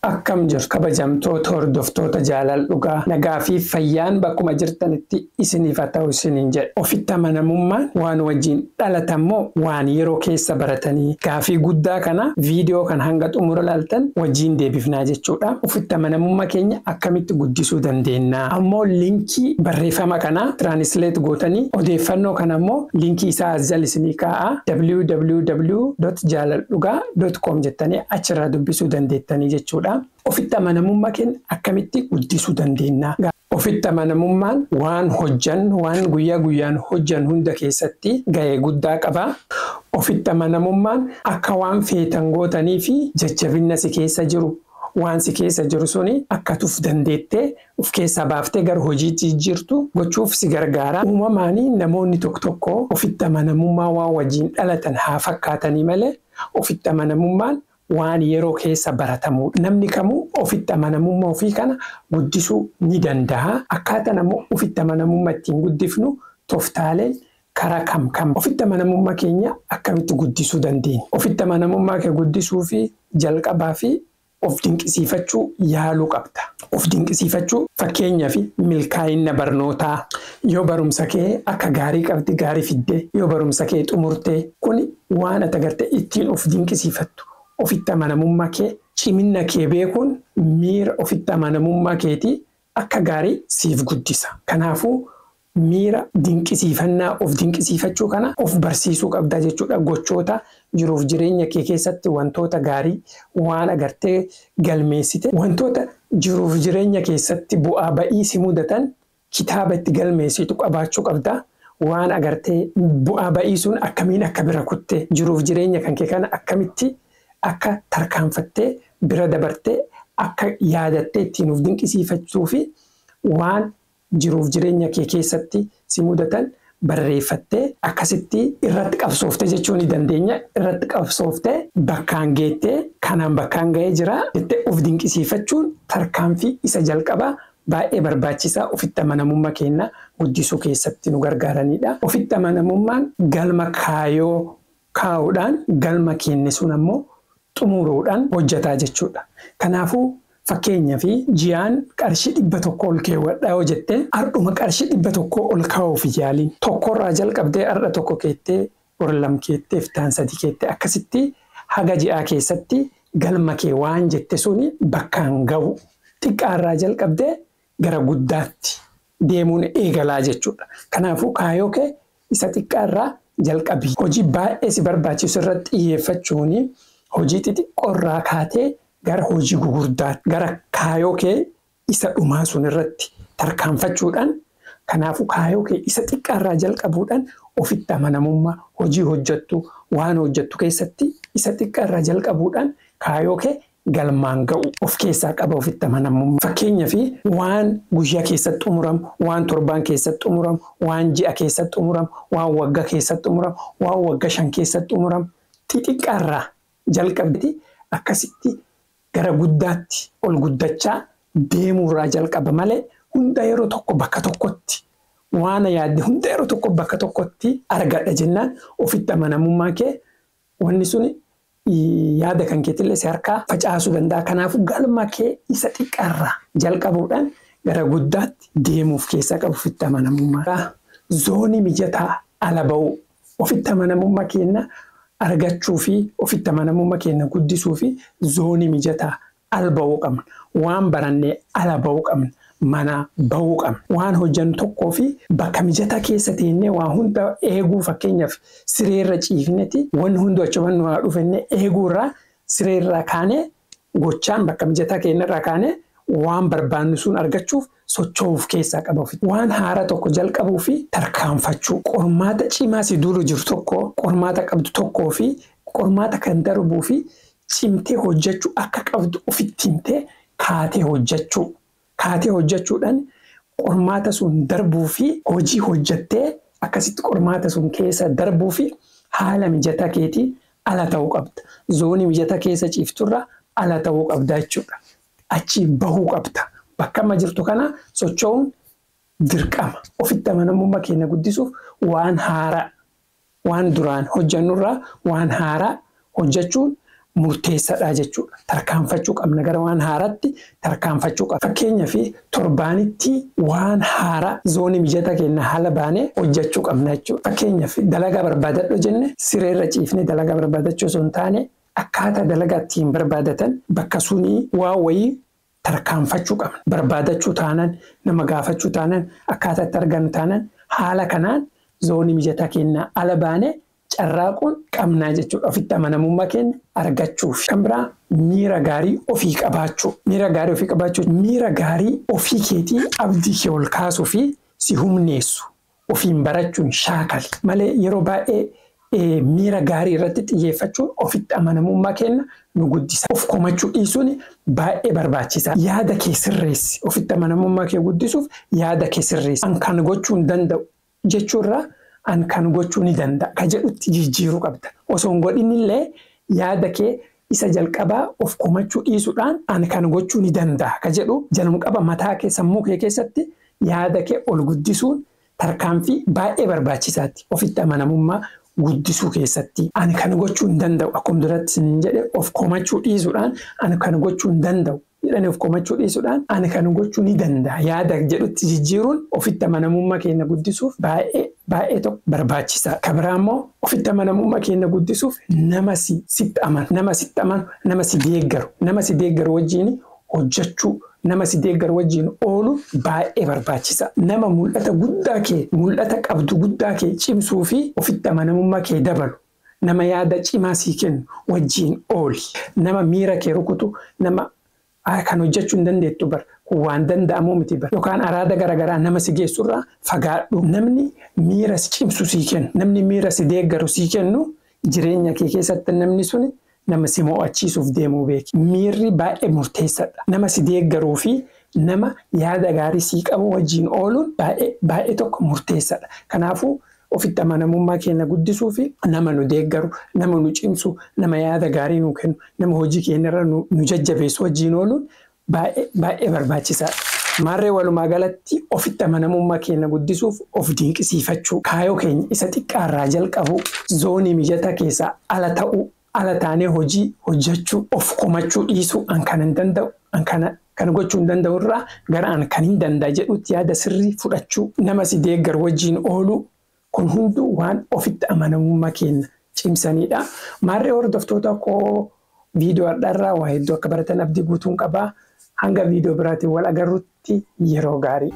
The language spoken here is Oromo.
Akkam jirtu kabajamtoota hordoftoota Jaalala Dhugaa, nagaa fi fayyaan bakkuma jirtanitti isiniif haa ta'u isiniin jedha. Ofitti amanamummaan waan wajjin dhalatan moo waan yeroo keessa baratanii? Gaafii guddaa kana viidiyoo kan hanga xumura laaltan wajjin deebifnaa jechuudha. Ofitti amanamummaa keenya akkamitti guddisuu dandeenya? Ammoo linkii barreeffama kanaa translate gootanii odeeffannoo kana ammoo linkii isaa as jala isinii kaa'a, www.jaaladhugaa.com jettanii achirraa dubbisuu dandeettanii jechuudha. Ofitti amanamummaa keenya akkamitti guddisuu dandeenya? Ofitti amanamummaan waan hojjannu, waan guyyaa guyyaan hojjannu hunda keessatti gahee guddaa qaba. Ofitti amanamummaan akka waan feetan gootanii fi jajjabina si keessa jiru, waan si keessa jiru suni akka uf dandeettee of keessaa baaftee gara hojiitti jijjiirtu gochuuf si gargaara. Uumamaanii namoonni tokko tokko ofitti amanamummaa waan wajjin dhalatan haa fakkaatanii malee, ofitti amanamummaan waan yeroo keessa baratamudha. Namni kamuu ofitti amanamummaa ofii kana guddisuu ni danda'a. Akkaataan ammoo ofitti amanamummaa ittiin guddifnu tooftaaleen karaa kam kam? Ofitti amanamummaa keenya akkamitti guddisuu dandeenya? Ofitti amanamummaa kee guddisuu fi jalqabaa fi of dinqisiifachuu yaaluu qabda. Of dinqisiifachuu, fakkeenyaa fi milkaa'ina barnootaa, yoo barumsa kee akka gaarii qabdi, gaarii fiddee, yoo barumsa kee xumurtee, kun waan ati agartee ittiin of dinqisiifattu. Ofitti amanamummaa kee, cimina kee beekuun miira ofitti amanamummaa keetii akka gaarii siif guddisa. Kanaafuu miira dinqisiifannaa, of dinqisiifachuu kana of barsiisuu qabda jechuudha. Gochoota jiruuf jireenya kee keessatti wantoota gaarii waan agartee galmeessite, wantoota jiruuf jireenya keessatti bu'aa ba'ii si mudatan kitaaba itti galmeessitu qabaachuu qabda. Waan agartee bu'aa ba'ii sun akkamiin akka bira kutte, jiruuf jireenya kan kee kana akkamitti akka tarkaanfattee bira dabartee akka yaadattee ittiin of dinqisiifachuu fi waan jiruuf jireenya kee keessatti si mudatan barreeffattee akkasitti irratti qabsooftee jechuu ni dandeenya. Irratti qabsooftee bakkaan geettee, kanaan bakkaan ga'ee jira jettee of dinqisiifachuun tarkaanfii isa jalqabaa baay'ee barbaachisaa ofitti amanamummaa keenya guddisuu keessatti nu gargaaranidha. Ofitti amanamummaan galma kaayoo kaa'uudhaan, galma keenya sun ammoo xumuruudhaan hojjetaa jechuudha. Kanaafuu fakkeenyaa fi ji'aan qarshii 100 ol keewwadhaa yoo jettee, ardhuma qarshii 100 ol kaa'uuf yaaliin tokkorraa jalqabdee, har'a tokko keettee, bor lam keettee, iftaan sadi keettee, akkasitti haga ji'aa keessatti galma kee waan jette suni bakkaan ga'u, xiqqaarraa jalqabdee gara guddaatti deemuun eegalaa jechuudha. Kanaafuu kaayoo kee isa xiqqaarraa jalqabi. Hojii baay'ee si barbaachisu irratti xiyyeeffachuun hojii xixiqqoorraa kaatee gara hojii gugurdaatti, gara kaayoo kee isa dhumaa sun irratti tarkaanfachuudhaan, kanaafuu kaayoo kee isa xiqqaarraa jalqabuudhaan ofitti amanamummaa hojii hojjettu, waan hojjettu keessatti isa xiqqaarraa jalqabuudhaan kaayoo kee galmaan ga'u of keessaa qaba ofitti amanamummaa. Fakkeenyaa fi waan guyyaa keessatti xumuramu, waan torbaan keessatti xumuramu, waan ji'a keessatti xumuramu, waan waggaa keessatti xumuramu, waan waggaa 5 keessatti xumuramu xixiqqaarraa jalqabdi, akkasitti gara guddaatti ol guddachaa deemuurraa jalqaba malee, hunda yeroo tokko bakka tokkotti, waan yaadde hunda yeroo tokko bakka tokkotti argadha jennaan, ofitti amanamummaa kee wanni sun yaada kan keetillee si harkaa facaasuu danda'a. Kanaafuu galma kee isa xiqqaarraa jalqabuudhaan gara guddaatti deemuuf keessaa qabu ofitti amanamummaa. Zoonii mijataa ala ba'uu, ofitti amanamummaa keenya argachuu fi ofitti amanamummaa keenya guddisuu fi zoonii mijataa ala ba'uu qabna. Waan barannee ala ba'uu qabna. Mana ba'uu qabna. Waan hojjannu tokkoo fi bakka mijataa keessa teennee waa hunda eeguu, fakkeenyaaf sireerra ciifneti wanni hundi achumaan nu haa dhufenne eeguurraa, sireerraa kaanee gochaan bakka mijataa keenyarraa kaanee waan barbaannu sun argachuuf socho'uuf keessaa qaba. Waan haaraa tokko jalqabuu fi tarkaanfachuu. Qormaata cimaa si dura jiru tokko, qormaata qabdu tokkoo fi qormaata kan darbuu fi cimtee hojjechuu akka qabdu ofitti himtee kaatee hojjechuu. Kaatee hojjechuudhaan qormaata sun darbuu fi hojii hojjettee akkasitti qormaata sun keessa darbuu fi haala mijataa keetii ala ta'uu qabda. Zoonii mijataa keessa ciifturra ala ta'uu qabda jechuudha. Achi bahuu qabda. Bakka amma jirtu kana socho'uun dirqama. Ofitti amanamummaa keenya guddisuuf waan haaraa, waan duraan hojjannurraa waan haaraa hojjechuun murteessaadha jechuudha. Tarkaanfachuu qabna, gara waan haaraatti tarkaanfachuu qabna. Fakkeenyaaf, torbaanitti waan haaraa zoonii mijataa keenya haala baanee hojjechuu qabna jechuudha. Fakkeenyaaf, dalagaa barbaadadhu jenne, sireerra ciifnee dalagaa barbaadachuu osoo hin taane, akkaataa dalagaa ittiin barbaadatan bakka sunii waa wayii tarkaanfachuu qabna. Barbaadachuu taanaan, nama gaafachuu taanaan, akkaataa itti argannu taanaan, haala kanaan zoonii mijataa keenyaa ala baanee carraaquun qabnaa jechuudha. Ofitti amanamummaa keenya argachuuf. Kan biraa, miira gaarii ofii qabaachuu. Miira gaarii ofii qabaachuu. Miira gaarii ofii keetii abdii kee ol kaasuu fi si humneessu. Ofiin barachuun shaakali. Malee yeroo baay'ee miira gaarii irratti xiyyeeffachuun ofitti amanamummaa keenya nu guddisa. Of komachuu dhiisuun baay'ee barbaachisaa. Yaada kee sirreessi. Ofitti amanamummaa kee guddisuuf yaada kee sirreessi. An kan gochuu hin danda'u jechuurraa an kan gochuu ni danda'a ka jedhutti jijjiiruu qabda. Osoo hin godhin illee yaada kee isa jalqabaa of komachuu dhiisuudhaan an kan gochuu ni danda'a ka jedhu jalqaba mataa kee, sammuu kee keessatti yaada kee ol guddisuun tarkaanfii baay'ee barbaachisaati. Ofitti amanamummaa guddisuu keessatti. Ani kan gochuu hin danda'u, akkuma duratti isin jedhe, of komachuu dhiisuudhaan, ani kan gochuu hin danda'u jedhanii of komachuu dhiisuudhaan ani kan gochuu ni danda'a yaada jedhutti jijjiiruun ofitti amanamummaa keenya guddisuuf baay'ee baay'ee tokko barbaachisaa. Kan biraa immoo, ofitti amanamummaa keenya guddisuuf nama sitti amanu, nama sitti amanu, nama si deeggaru, nama si deeggaru wajjin hojjechuu, nama si deeggaru wajjin oolu baay'ee barbaachisa. Nama mul'ata guddaa kee, mul'ata qabdu guddaa kee cimsuu fi ofitti amanamummaa kee dabalu. Nama yaada cimaa sii kennu wajjin ooli. Nama miira kee rukutu, nama kan hojjechuu hin dandeettu bar, kun waan danda'amuu miti bar, yookaan araada garaagaraa nama si geessurraa fagaadhu. Namni miira si cimsu sii kennu, namni miira si deeggaru sii kennu, jireenya kee keessatti namni suni nama si mo'achiisuuf deemuu beeki. Miirri baay'ee murteessaadha. Nama si deeggaruu fi nama yaada gaarii sii qabu wajjin ooluun baay'ee baay'ee tokko murteessaadha. Kanaafuu ofitti amanamummaa keenya guddisuu fi nama nu deeggaru, nama nu cimsu, nama yaada gaarii nu kennu, nama hojii keenyarra nu jajjabeessu wajjin ooluun baay'ee baay'ee barbaachisaadha. Maarree, walumaa galatti ofitti amanamummaa keenya guddisuuf of dinqisiifachuu, kaayoo keenya isa xiqqaarraa jalqabu, zoonii mijataa keessaa ala ta'uu, ala taanee hojii hojjechuu, of komachuu dhiisuu, an kan hin danda'u, an kana kan gochuu hin danda'u irraa gara an kan hin danda'a jedhutti yaada sirrii fudhachuu, nama si deeggaru wajjin ooluu, kun hunduu waan ofitti amanamummaa keenya cimsanidha. Maarree hordoftoota koo, viidiyoo har'aarraa waa hedduu akka baratan abdii guutuun qabaa. Hanga viidiyoo biraatiin wal agarrutti yeroo gaarii.